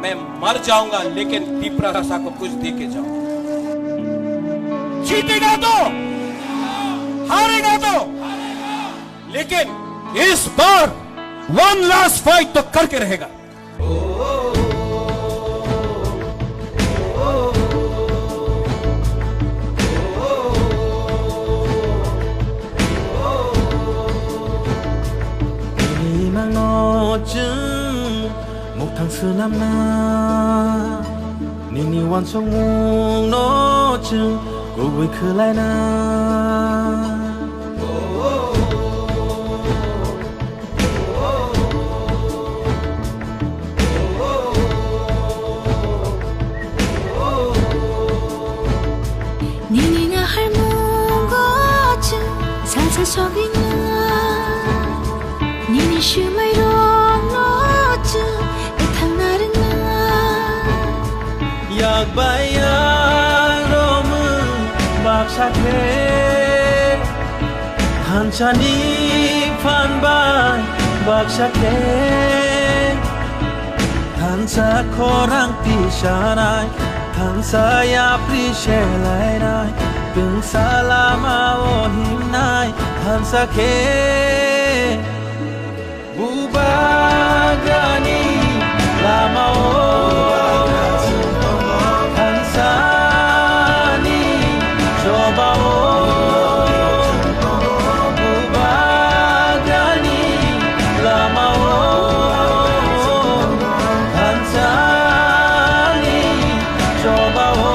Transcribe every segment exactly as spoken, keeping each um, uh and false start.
मैं मर जाऊंगा, लेकिन तिपरा भाषा को कुछ दे के जाऊंगा। जीतेगा तो, हारेगा तो, लेकिन इस बार वन लास्ट फाइट तो करके रहेगा। Nini nangno chwng muktang swnamna, nini uansukmungno chwng kubui khwlaina. Nini naharmungo chwng salsa sogwina. Nini swmairokno chwng kwthangna rwngna. Yak bai yak romwi baksa khe, thansani phan bai baksa khe, thansa khorang tisanai, thansa yapri selainai, twngsa lama o himnai, thansa khe. Bubagrani lamao, thansani chobao, Bubagrani lamao, thansani chobao.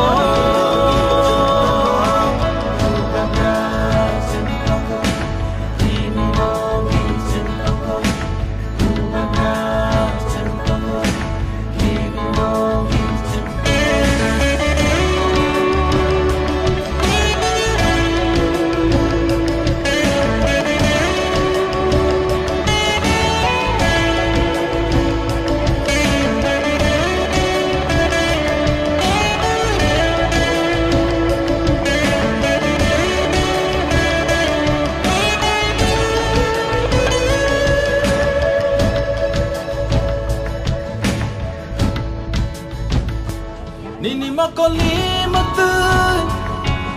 Nini mokolni mwktwi,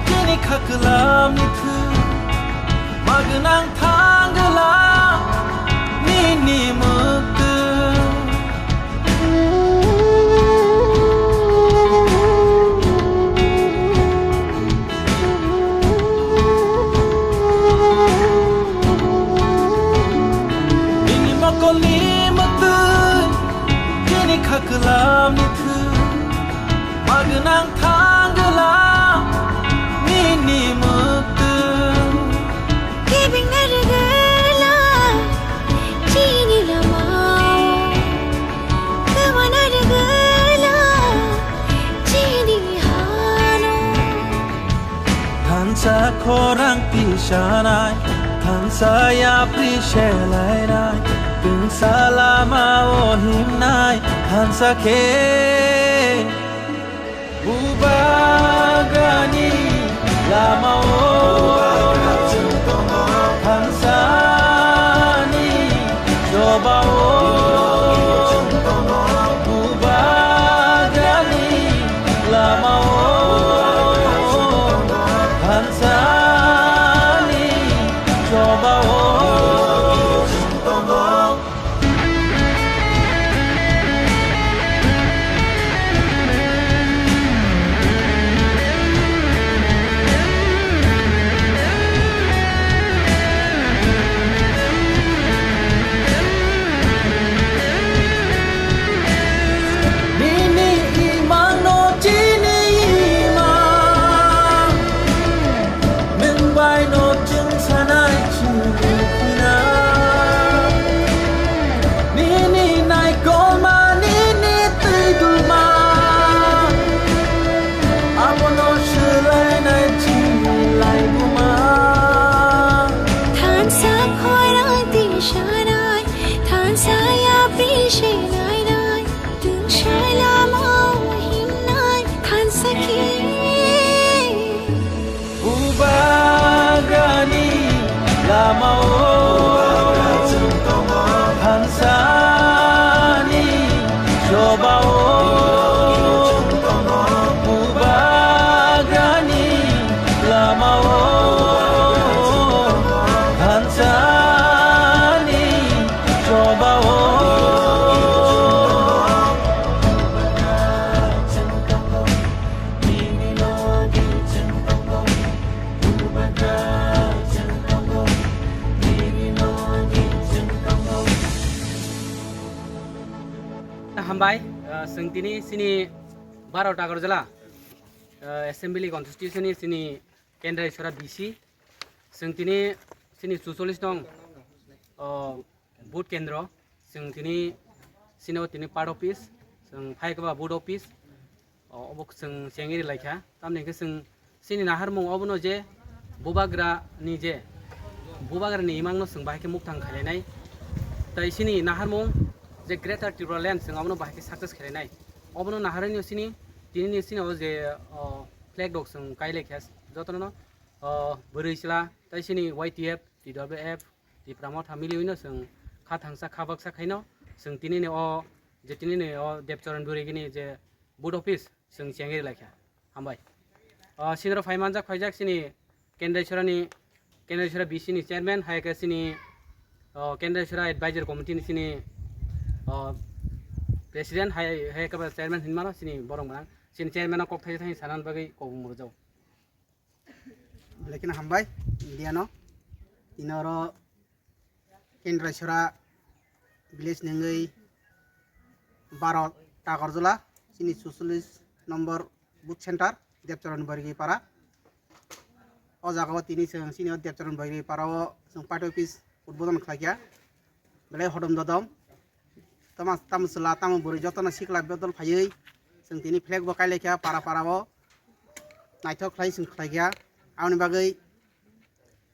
nini khaklamni thwi, magwnang thangwlang nini mwktwi. Nini mokolni mwktwi, nini khaklamni thwi, magwnang thangwlang nini mwktwi. Kebengna rwgwla chini lamao, kwmana rwgwla chini hano. Thansa khorang tisanai, thansa yapri selainai, twngsa lama o himnai, thansa khe. Bubagrani lamao, thansani chobao, Bubagrani lamao, thansani chobao. Nini imangno chini imang, nwng baino chwng sanai chini khuna. Nini naikolma, nini twi duma, abono swlainai chini laibuma. Thansa khorang tisanai, thansa yapri selainai, twngsa lama o himnai, thansa khe. Bubagrani lamao, thansani chobao, Hambai, ah, chwng tini chini baro Takarjala, ah, Assembly Constituency ni chini Kendrai Sora B C, chwng tini chini chuchollis nong, oh, vote kendro, chwng tini chini o tini part office, chwng phai khe ba vote office, oh, obo chwng chengri laikha, tamni khe chwng Chini naharmung obono je bubagra ni je bubagra ni imang no chwng bahai khe mukthang khainai. Tai chini naharmung je Greater Tripura Land chwng obono bahai khe success khainai. Obono naharwi no chini tini ni chini o je, o, flag rok chwng kailai khe jotono, o, bwrwi chwla tai chini Y T F, T W F, Tipra Motha miliwi no chwng kha thangsa kha baksa khaino chwng tini ni o je tini ni o Debcharan Bwrwi gini je vote office chwng chengri laikha. Hambai. O, sinro phai manjak phaijak chini Kendrai Sora ni, Kendrai Sora B C ni chairman, hai khe chini, o, Kendrai Sora advisor committee ni chini, o, president, hai, hai khe chairman hinmano chini borok manang. Chini chairman o kok thai thai sanan bagwi kok murjao. Belai kheno hambai, India no. Tini oro Kendrai Sora village nengwi baro Takarjala, chini chuchollis number booth center, Debcharan Bwrwi para. O jaga o tini chwng chini o Debcharan Bwrwi para o chwng party office udbodon khlaikha. Belai hodom dodom. Tamo, tamo chwla, tamo bwrwi jotono sikla bodol phaiwi chwng tini flag bo kailaikha para para o. Naithok khlai chwng khlaikha. Aboni bagwi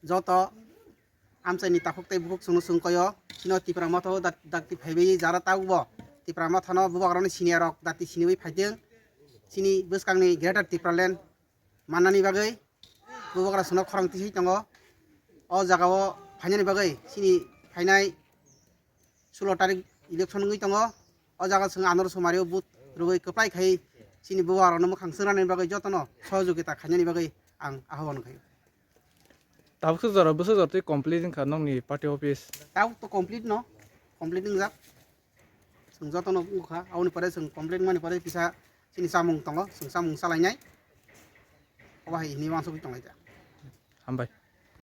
joto amchaini takhuk tei bukhuk chwngno chwng koyo. Chini o Tipra Motha o dak-, dakti phaiwi jara tabukbo Tipra Motha no bubagrani senior rok dakti siniwi phaitwng. Chini bwskangni Greater Tipraland mannani bagwi bubagra chwngno khorang tiswi tongo. O jaga o phainani bagwi chini phainai sulo tarik election wngwi tongo. O jaga chwng anor sumario vote rwui kwplai khai chini bubagrano mwkhang chwngrani bagwi jotono sohojogita khainani bagwi ang ahoban khai. Tabuk se jora bwsa jora tei complete wngkha nokni party office. Tabuk to complete no, complete wngjak. Chwng jotono wngkha, aboni pore chwng complete mani pore kisa chini chamung tongo, chwng chamung chalainai. Obo hai hini wansugwi tonglai da. Hambai.